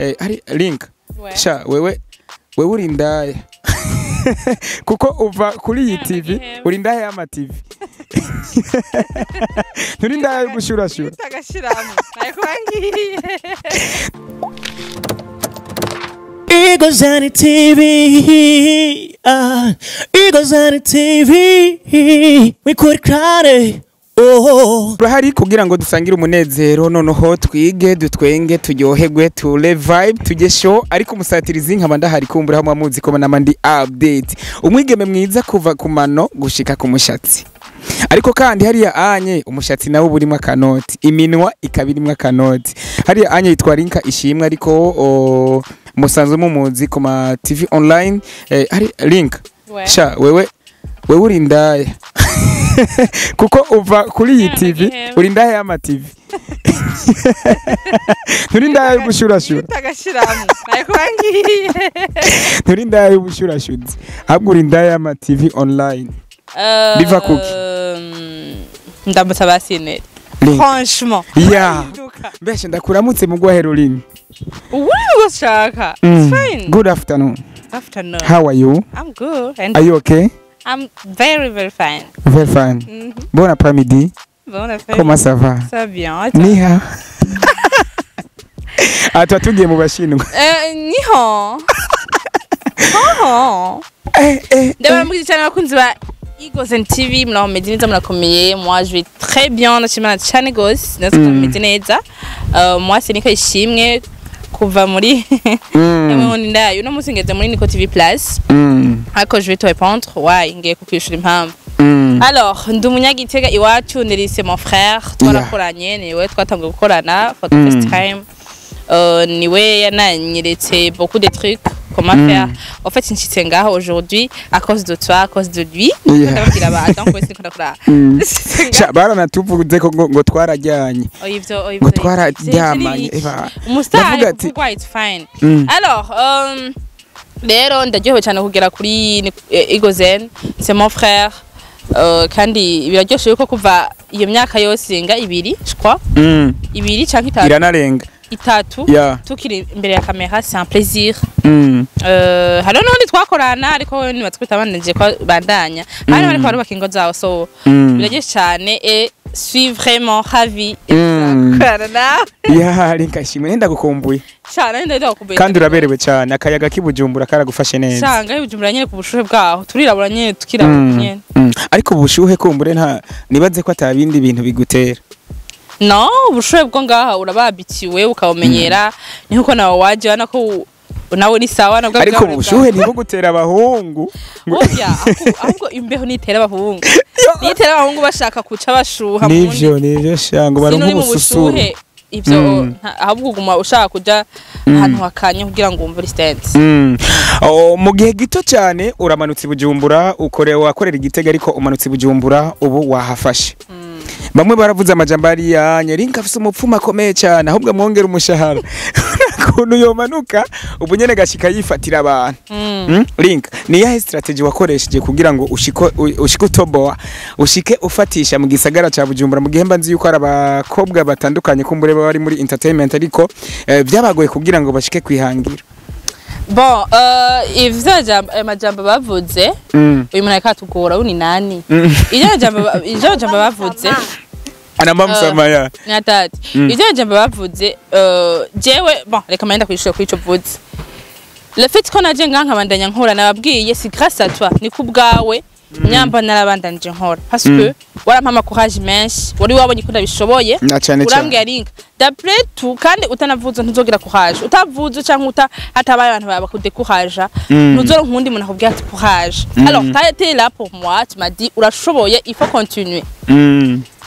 Hari link sha wewe wewe uri indaya kuko uva kuri iyi TV uri indaya y'ama TV, nturi indaya yo gushurashura. Tagashiramo nayikurangiye. Eagles on the TV, Eagles on the TV, we could cry. Oh. Turahari kugira ngo dusangire umunezero, noneho twige, dutwenge, turyoherwe, ture vibe, tujye show. Ariko umusatirizi nkaba ndahari, kumbura hamwe muzi ko nama ndi update, umwigeme mwiza kuva ku mano gushika ku mushatsi. Ariko kandi hariya anye umushatsi nawo burimo akanoti, iminwa ikaba irimo akanoti. Hariya anye yitwa Rinka Ishimwe, ariko musanzwe mumuzi ku ma TV online. Hari Link sha wewe wewe uri indaya kuko uva kuri iyi TV uri indaya y'ama TV, nturi indaya yo gushurashura. Tagashiramo nayikurangiye. Nturi indaya y'ubushurashuzi, ahubwo uri indaya y'ama TV online. Biva kuki? Ndamutse abasineri. Link. Franchement. Ya mbese ndakuramutse mu guhera urimi. Ubu gushaka. It's fine. Good afternoon. Afternoon. How are you? I'm good. And Are you okay? I'm very very fine. Very fine. Bon après-midi. Bon après. Comment ça va? Ça bien. Niha. Ah, tuba tugiye mu Bashinwa. Niho. Oh. Ndabona cyane abakunzi ba Eagles and TV, muraho, meze neza, murakomeye? Moi je vais très bien, ndashimana cyane gose, natwe meze neza. Moi c'est Nika Ishimwe kuva muri mm. Ndayo uno munsi ngeze muri Nico TV Plus. Ariko je vais te répondre why, ngiye kukwishura impamvu. Alors, ndi umunyagitega iwacu, Nelly c'est mon frère, twarakoranye, niwe twatangiye gukorana for the first time. Niwe yananyeretse beaucoup de trucs, comment faire. En fait, nshitse ngaho aujourd'hui à cause de toi, à cause de lui. Ndababwira abantu, donc wese niko ndakora. Sha baranatuvuze ko ngo twarajyanye. Oh, ivyo ngo twararyamanye. Eba. Umustar Ndavuga ati- kuvugwa, it's fine. Alors, rero ndaryohewe cyane kugera kuri Egozen, c'est mon frère. Kandi biraryoshe yuko kuva iyo myaka yose irenga 2, je crois, 2 canke 3, Iranarenga. 3, tukiri imbere ya kamera, c'est un plaisir. Hariho n'ubundi twakorana, ariko we nibatse kwita ko bandanya hari bariko barubaka ingo zabo, so biraryoshe cyane et suis vraiment ravie gukorana nawe. Ya, Rinka Ishimwe, ndagukumbuye. Cyane, ndagukumbuye. Kandi uraberewe cyane, akayaga k'ibujumbura karagufashe neza. Shanga y'Ubujumbura nyene, ku bushuhe bwaho turirabura nyene, tukirabura nyene. Ariko ubushuhe kumbure nta nibaze ko atabindi bintu bigutera. No, ubushuhe bwo ngaha urababitiwe ukawumenyera, ni nkuko nawe waje ubona ko nawe ni sawa nabwo. Ariko ubushuhe ntibugutera abahungu. Oya, ahubwo imbeho nitera abahungu, nitera abahungu bashaka kuca bashuha mu Nivyo shango sino baronka uri mu ubususuru. bushuhe ivyo ahubwo uguma ushaka kuja ahantu hakanye kugira ngo wumve uri stance. Oh, mu gihe gito cyane uramanutse i Bujumbura, ukore wakorera Igitega, ariko umanutse i Bujumbura ubu wahafashe. Bamwe baravuze amajambo ariya Nyarinka afise umupfumu akomeye cyane, ahubwo amwongera umushahara ukuntu yomanuka ubu nyene gashika yifatira abantu. Link, ni yahe strategy wakoresheje kugira ngo ushiko ushike utoboa, ushike ufatisha mu gisagara ca Bujumbura, mu gihe mba nzi yuko ari abakobwa batandukanye kumbure baba bari muri entertainment, ariko byabagoye kugira ngo bashike kwihangira? Bon, ivyo jambo, ayo majambo bavuze, uyu muntu ariko atugora, uyu ni nani? Ivyo majambo bavuze Anamba msamaya. Nyatati. Ivyo majambo bavuze, jewe bon, reka menda kwishura kuri ico vuze. Le fait ko naje ngaha nkabandanya nkora, nababwiye, c'est grâce à toi, ni ku bwawe nyamba narabandanije nkora, parce que warampa courage menshi, wari wabonye ko ndabishoboye. Na cyane cyane. Urambwira Rinka, d'après tout, kandi utanavuze ntuzogira courage, utavuze canke uta hatabaye abantu bakudécourager, ntuzoronka uwundi muntu akubwira ati courage. Alors t'as été là pour moi, tu m'as dit urashoboye, il faut continuer.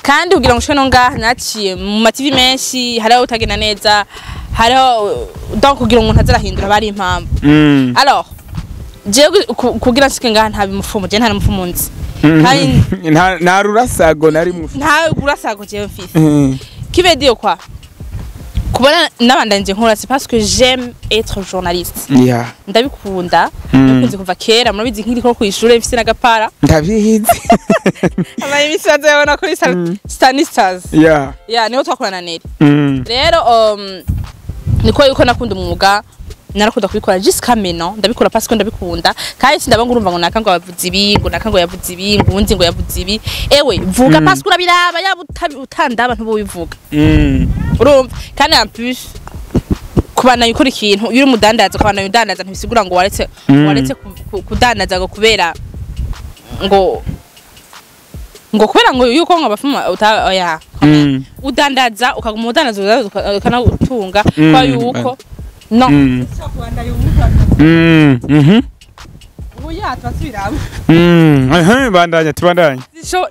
Kandi kugira ngo ushike no ngaha naciye mu ma TV menshi, hariho utagenda neza, hariho, donc kugira umuntu azarahindura bari impamvu. Alors jewe kugira nshike ngaha nta bimufumu, je nta n'umufumu nzi, kandi Nta rurasago nari mufi. Nta urasago jewe mfise. Qui veut dire quoi? Kubona nabandanyije nkora, c'est parce que j'aime être journaliste. Ndabikunda. Nakunze kuva kera, murabizi nkiri ko kw'ishure mfise n'agapara. Ndabizi. Ama imisi bazayabona kuri Stanistas. Ya, niho twakorana Neri. Rero Niko yuko nakunda umwuga, narakunda kubikora. Jusqu'à maintenant ndabikora parce que ndabikunda, kandi sindaba ngo urumva ngo naka ngo yavuze ibi, ngo naka ngo yavuze ibi, ngo uwundi ngo yavuze ibi. Ewe, vuga parce que urabiraba, yaba utandaba ntububivuga. Urumva, kandi en plus kubandanya ukora ikintu, iyo uri umudandaza ukabandanya udandaza, ntibisigura ngo waretse waretse kudandaza ngo kubera ngo kubera ngo yuko ngo abafuma uta, oya. Udandaza ukaguma udandaza, udandaza ukanagutunga kwa yuko no. Oya, turasubiramo. Aha, bandanya, tubandanye. Sho.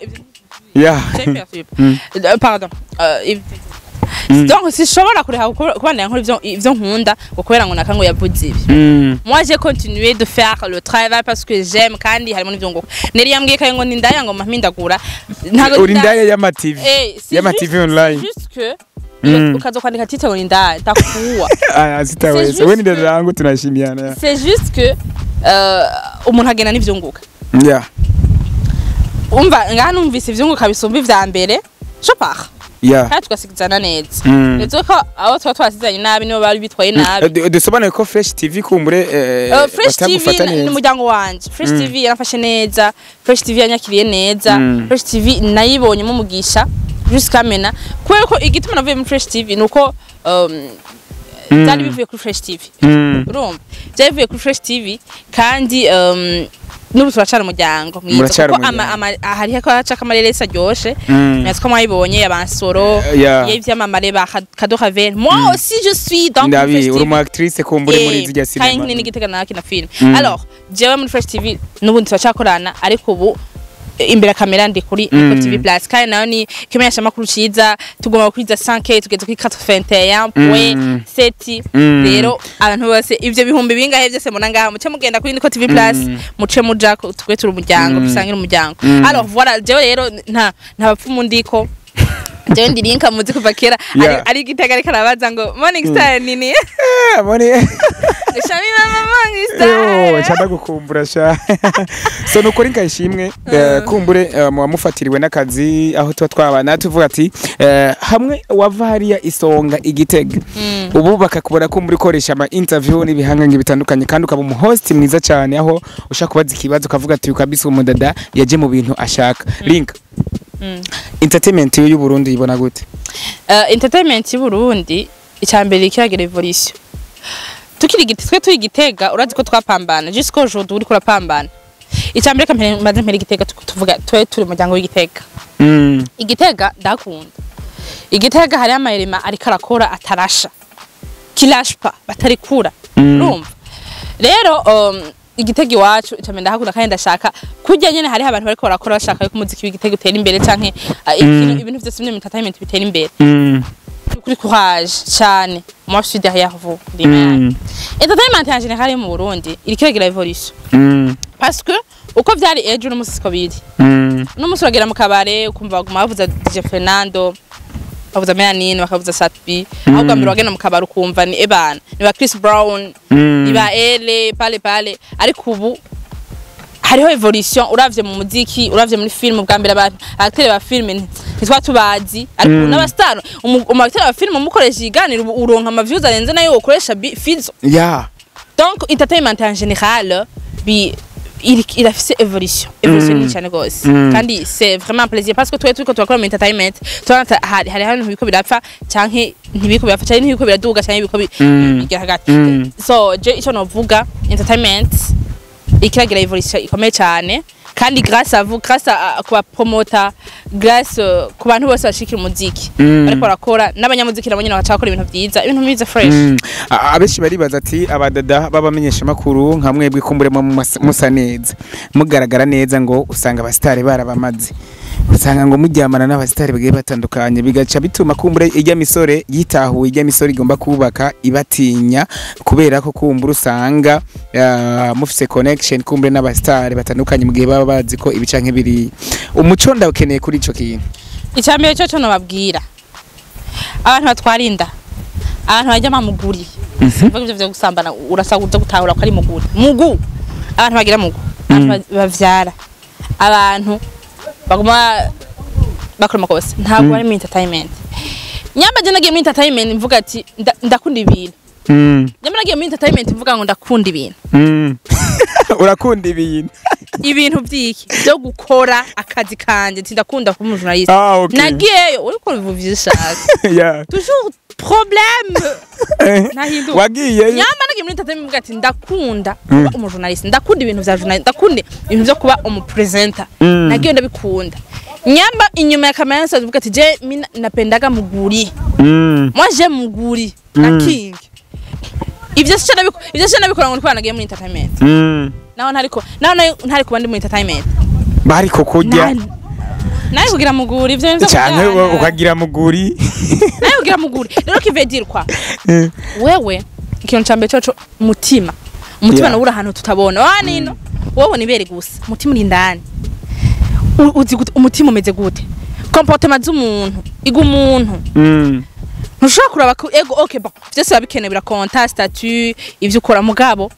Ya. Pardon. Donc sishobora kureka kubandanya nkora ivyo nkunda ngo kubera ngo naka ngo yavuze ibi. Moi, j'ai continué de faire le travail parce que j'aime, kandi harimo n'ivyunguka. Neri yambwiye kare ngo ni ndaya, ngo mpindagura. Ntago Uri ndaya y'ama TV. Eh, c'est Y'ama juste- TV online. C'est juste que ukaza kwandika titre ngo ni ndaya, ndakuwa. Ah, sitaweza. C'est Wewe ni juste dada yangu, tunaheshimiana. C'est juste que umuntu agenda n'ivyunguka. Umva, ngaha numvise ivyunguka bisumba ivya mbere, je pars. Kandi tugasigizana neza. Ndetse ko abo tuba twasizanye nabi nibo bari bitwaye nabi. Dusobanuye ko Fresh TV kumbure Fresh TV batagufata ni neza. umuryango wanje. Fresh TV yaramfashe neza, Fresh TV yanyakiriye neza. Fresh TV nayibonyemo umugisha jusqu'à maintenant, kubera ko igituma navuye muri Fresh TV nuko byari bivuye kuri Fresh TV. Urumva, byari bivuye kuri Fresh TV, kandi n'ubu turacara umuryango mwiza, Muracara kuko umuryango. Hariho ko hacako amareresi aryoshe. Natwe mwayibonye abansoro y'ivyamamare ba Kado Ravel. Moi aussi je suis dans Ndabi Fresh uri TV. umu actrice kumbure muri zirya Kandi cinema. nkini n'igitega nakina film. Alors jewe muri Fresh TV n'ubundi turacyakorana, ariko ubu imbere ya kamera ndi kuri Niko TV Plus, kandi nayo ni kimenyesha makuru ciza. Tugomba gukwiza 100K, tugeze kuri 81.7. Rero abantu bose, ivyo bihumbi bingahe byose muna ngaha, muce mugenda kuri Niko TV Plus, muce muja twe turi umuryango, dusangira umuryango. Alors voilà, jewe rero nta bapfumu ndiko. Jewe ndi Linka, muzi kuva kera. Ari igitega, ariko arabaza ngo Morning Star nini. Moni. Shami mama, Morning Star. Yo, chanda gukumbura sha. So nukuri nkayishimwe, kumbure muba mufatiriwe n'akazi aho tuba twabana, tuvuga ati hamwe wava hariya Isonga Igitega, ubu bakakubona kumbura ukoresha ama interview n'ibihangange bitandukanye, kandi ukaba umu host mwiza cyane, aho ushaka kubaza ikibazo ukavuga ati kabisa umudada yaje mu bintu ashaka. Link, entertainment y'u Burundi ibona gute? Entertainment y'u Burundi, icambere kiragira evolution. Tukiri giti twe turi Gitega, urazi ko twapambana jusqu'au jour uriko urapambana. Icambere kampere maze mpere Gitega, tuvuga twe turi umuryango w'Igitega. Igitega ndakunda. Igitega hari amayirima ariko arakora atarasha, kilashpa batarikura. Urumva rero, Igitega iwacu, icambere ndahakunda, kandi ndashaka kurya nyene hariho abantu bariko barakora bashaka yuko umuziki w'Igitega utera imbere, canke ibintu vyose byo mu entertainment bitera imbere. Kuri courage cyane, moi je suis derrière vous, ndi mm. Entertainment en général yo mu Burundi iriko iragira evolution, parce que uko vyari ejo no musi siko biri. No musi uragera mu kabare ukumva baguma bavuza DJ Fernando, bavuza Melanine, bakavuza Satbi. Ahubwo mbere wagenda mu kabare ukumva ni ebana, ni ba Chris Brown, ni ba Ele pale pale, ariko ubu hariho evolution. Uravye mu muziki, uravye muri film, bwa mbere abantu acteur ba film ntitwa tubazi, ariko n'aba star, umu acteur wa film umukoresha iganiro ubu uronka ama views arenze nayo ukoresha Fizo. Donc entertainment en général bi irafise evolution ni cyane gose, kandi c'est vraiment un plaisir parce que twe turiko turakora mu entertainment, tubona hari hano ntibiko birapfa canke ntibiko birapfa, canke ntibiko biraduga, canke ibiko bigira hagati. So je ico novuga, entertainment ikiragira evolution ikomeye cyane, kandi grâce à vous, grâce à ku ba promoter, grâce ku bantu bose bashikira umuziki, bariko barakora n'abanyamuziki nabo nyene bagaca bakora ibintu vyiza, ibintu byiza fresh. Abenshi baribaza ati abadada b'abamenyeshamakuru nka mwebwe kumbure musa neza, mugaragara neza, ngo usanga abasitari barabamaze, usanga ngo muryamana n'abasitari bagiye batandukanye, bigaca bituma kumbure ijya misore yitahuye, ijya misore igomba kubaka ibatinya, kubera ko kumbure usanga mufise connection kumbure n'abasitari batandukanye, mu gihe baba bazi ko ibi canke biriya. Umuco ndawukeneye kuri ico kintu. Icambere cyo nobabwira, abantu batwara inda, abantu bajya mamuguri, simvuga ivyo vyo gusambana, urasaba uza gutahura ko ari muguri mugu, abantu bagira mugu, abantu bavyara, abantu baguma bakora amakosa, ntabwo bari mu entertainment. Nyamba je nagiye muri entertainment mvuga ati ndakunda ibintu. Nyamara nagiye muri entertainment mvuga ngo ndakunda ibintu. Urakunda ibintu. Ibintu vyiki byo gukora akazi kanje, nti ndakunda kuba umujournaliste. Ah, okay. Nagiyeyo uriko ubivuga ivyo ushaka. Toujours problème. Nahinduka. Wagiyeyo. Nyamara nagiye muri entertainment mvuga ati ndakunda kuba umujournaliste, ndakunda ibintu vya journaliste, ndakunda ibintu vyo kuba umupresenter. Nagiye ndabikunda. Nyamba inyuma ya kamera nsa mvuga ati je mi napendaga muguri. Moi j'aime muguri na king. Ivyo sico nabikora, ivyo sico nabikora ngo ndikora nagiye muri entertainment. Naho ntariko, naho ntari kuba ndi muri entertainment. Bariko kurya. Nawe kugira muguri ivyo bintu vyo cyane kuryana. Ukagira muguri. Nawe kugira muguri. Rero qui veut dire quoi? Wewe ikintu ca mbere coco umutima. Umutima nawo uri ahantu tutabona. Wa nino. Wowe ubona ibere gusa. Umutima uri indani. Uzi gute umutima umeze gute? Comportement z'umuntu, iga umuntu. Ntushobora kuraba ko ego, okay, bon, vyose biba bikenewe, birakonta statut ivyo ukora, mugabo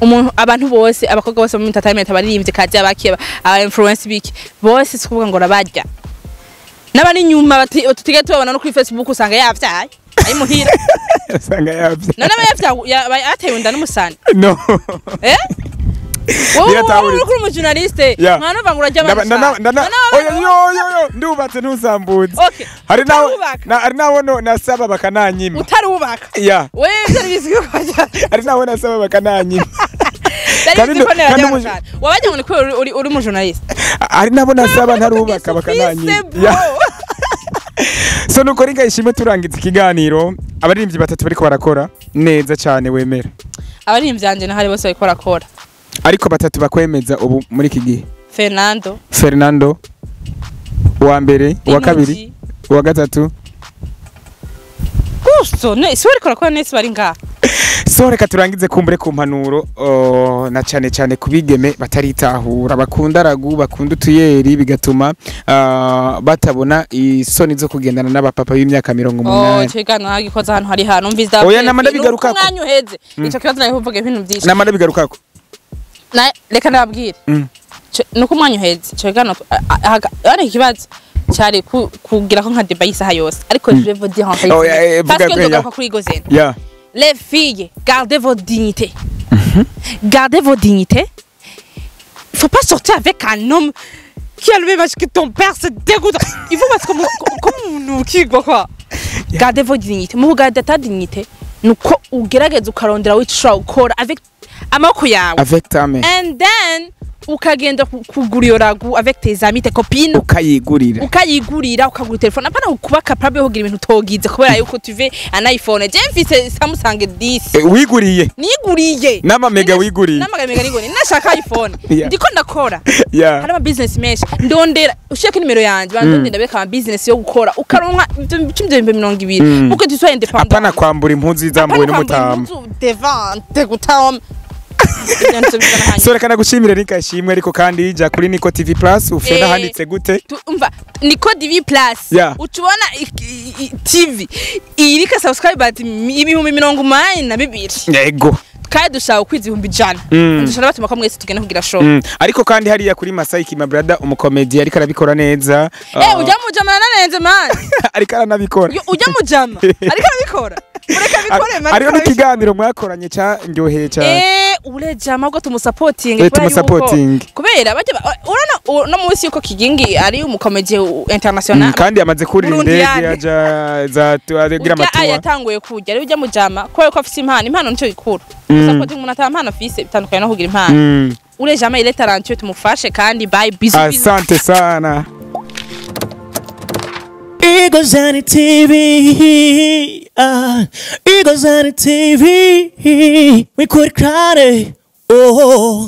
umuntu, abantu bose, abakobwa bose mu entertainment, abaririmbyi kazi, abakiye, aba influence biki bose, si kuvuga ngo rabarya n'abari inyuma tutige tubabona no kuri Facebook, usanga yavyaye ari muhira. Usanga yavye. None aba yavyaye yatewe inda n'umusani? No. Eh, wowe Biratahuritse. uri kuri umujournaliste, mwana uva ngo urarya abantu cane. Oya, yo yo yo, ndubatse, ntusambutse. Okay. Hari naho Utarubaka. hari naho no nasaba bakananyima. Utarubaka. Wewe vyari bizwi ko Hari naho nasaba bakananyima. byari Kandi bizwi ko kandi ntibarya abantu cane. Wabajya ngo ni kubera uri umujournaliste. Hari nabo nasaba ntarubaka bakananyima. Bro. So nuko ringa ishimwe, turangiza ikiganiro, abaririmbyi batatu bariko barakora neza cyane wemera? Abaririmbyi vyanje nahari bose bariko barakora. Ariko batatu bakwemeza ubu muri iki gihe? Fernando. Fernando uwa mbere, uwa Energy. kabiri, uwa gatatu? Gusto ne si bariko barakora neza bari ngaha. So reka turangize kumbure ku mpanuro, oh, na cane cane kubigeme bataritahura, bakunda ragu, bakunda utuyeri, bigatuma batabona isoni zo kugendana n'abapapa b'imyaka mirongo Oh, umunani. ico kiganiro nagikoze ahantu hari hantu umviza. Oya, nama ndabigarukako. Umwanya uheze. Ico kibazo nari kuvuga ibintu byinshi. Nama ndabigarukako. Reka ndababwire. Nuko umwanya uheze. Ico kiganiro ari ikibazo cyari kugira ko nka débat y'isaha yose. Ariko je vais vous dire en fait. Oh, yeah, Parce vuga que kwe, ya. ndogaruka kuri Gozene. Les filles, gardez votre dignité. Gardez votre dignité. Faut pas sortir avec un homme qui a le même âge que ton père, c'est dégoûtant. Il faut parce que comme nous qui quoi. Gardez votre dignité. Mu garder ta dignité. Nuko ugerageza ukarondera wico ushobora gukora avec amaboko yawe. Avec ta main. And then ukagenda kugura iyo ragu avec tes amis, tes copines, Ukayigurira. Ukayigurira, ukagura telefone, apana kuba capable yo kugira ibintu utogize kubera yuko tu veux un iPhone. Je mfise Samsung 10. Wiguriye. Niguriye. N'amamega wiguriye. N'amamega niguriye, nashaka iPhone. Ndiko ndakora. Hari ama business menshi ndondera, ushaka nimero yanje bandondera, ndabeka ama business yo gukora, ukaronka ibyo 20,000 pour que tu sois indépendant. Apana kwambura impuzu zambuwe n'umutama. Devant gutama. So reka nagushimire, Rika Ishimwe, ariko kandi jya kuri Niko TV Plus ufite handitse gute? Umva, Niko TV Plus. Ucubona TV irika subscribers 82,000. Yego. Kandi dushaka kwiza 100,000. Dushaka batuma ko mwese tugenda kugira show. Ariko kandi hariya kuri Masai Kima Brother, umukomedi, ariko arabikora neza. Eh, ujya mujama narenze man. Ariko aranabikora. Ujya mujama ariko arabikora, mureka bikore man. Hariho n'ikiganiro mwakoranye cyanryoheye cyane. Eh, ure jama ubwo tumusapotinge. Eh, tumusapotinge. Kubera bajya urana no munsi yuko Kigingi ari umukomedi international. Kandi yamaze kurira Burundi indege yande. aja za agira Urya amatuwa. yatanguye kujya rero ujya mujama kubera ko afise impano, impano nico gikuru. Supporting umuntu ata mpano afise bitandukanye no kugira impano. Ure jama il est talentueux, tumufashe kandi bye, bisous bisous. Asante sana. Eagles on the TV, Eagles on the TV, we could cry, oh.